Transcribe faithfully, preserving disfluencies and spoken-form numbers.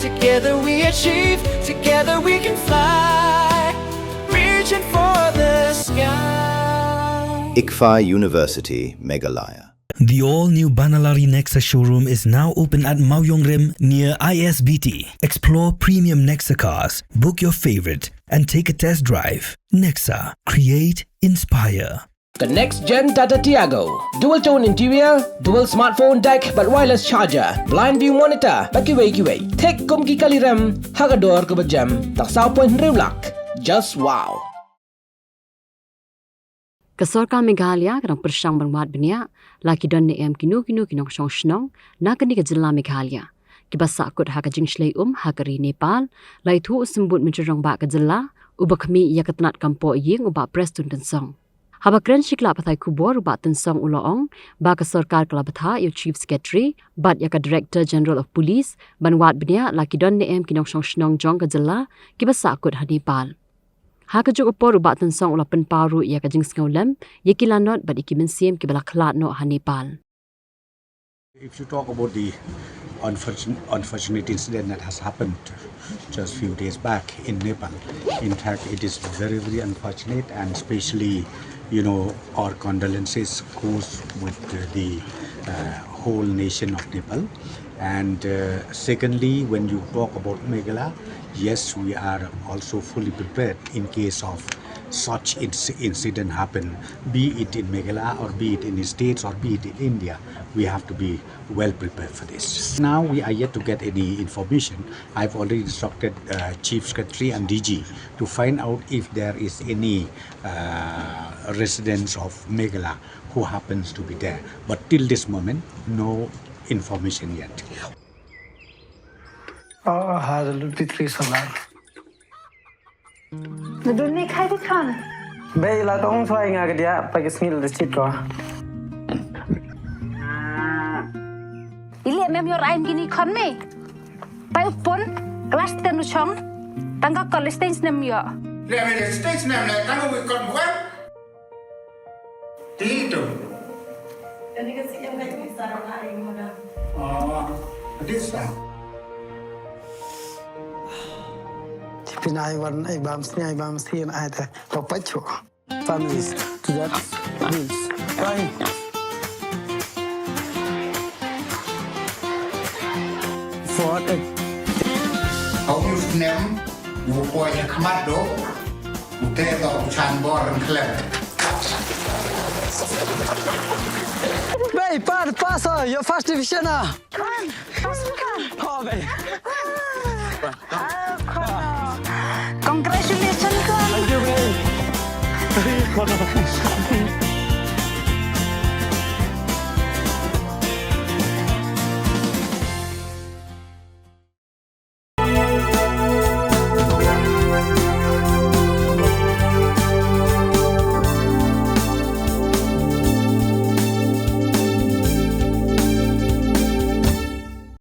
Together we achieve, together we can fly. Reaching for the sky. ICFAI University, Meghalaya. The all-new Banalari Nexa showroom is now open at Mawïong Rim near I S B T. Explore premium Nexa cars, book your favorite, and take a test drive. Nexa, create, inspire. The next gen Tata Tiago. Dual tone interior, dual smartphone deck, bad wireless charger, blind view monitor, bad kiwei kiwei. Thik kum ki kali rem, ha ka dor kaba jem, tang saw point hynriew lak. Just wow. Ka sorkar Meghalaya ka dang pyrshang ban wad bniah la ki don ne em kino kino ki nongshong shnong na kane ka jylla Meghalaya kiba sahkut ha ka jingshlei um ha ka ri Nepal, la ïathuh u Symbud Myntri Rangbah ka jylla uba khmih ïa ka tnat kam pohïing u Bah Prestone Tynsong. Haba kren shi kylla pathai khubor u Bah Tynsong u la ong ba ka sorkar ka la bthah ïa u Chief Secretary bad ïa ka Director General of Police ban wad bniah la ki don ne em ki nongshong shnong jong ka jylla kiba sahkut ha Nepal. Ha kajuh ka por u Bah Tynsong u la pynpaw ruh ïa ka jingsngewlem ïa ki lanot bad ïa ki mynsiem kiba la khlad noh ha Nepal. If you talk about the unfortunate, unfortunate incident that has happened just few days back in Nepal, in fact, it is very, very unfortunate, and especially, you know, our condolences goes with the uh, whole nation of Nepal. And uh, secondly, when you talk about Meghalaya, yes, we are also fully prepared in case of such inc- incident happen, be it in Meghalaya or be it in the States or be it in India. We have to be well prepared for this. Now we are yet to get any information. I've already instructed uh, Chief Secretary and D G to find out if there is any uh, residents of Meghalaya who happens to be there. But till this moment, no information yet. Oh, hallelujah, Petri Salar. Nadun ni khai di khan. Bei la tong soi nga ke dia pakai sngil de sit ko. Ili mem yor ain gini khan me. Pai upon class ten u chong. Tangga college ten snem yo. Le me stage nem le tangga we kon bukan. Ti tu. Kani ka sih yang kai tu bisa rona ai mo da. Oh, this time. Pina ai wan ai bam sni ai bam sni ai ta. Papa chu. Families to that bills. Fine. For a Hau yu snem. U kwah ïa khmat do. U te do u chan bor ren khlem. Bei, pat, pass, uh, your first division, ah. Come on, pass, come on. Oh, bei. Ah, come on. Congratulations, come on. Thank you, bei.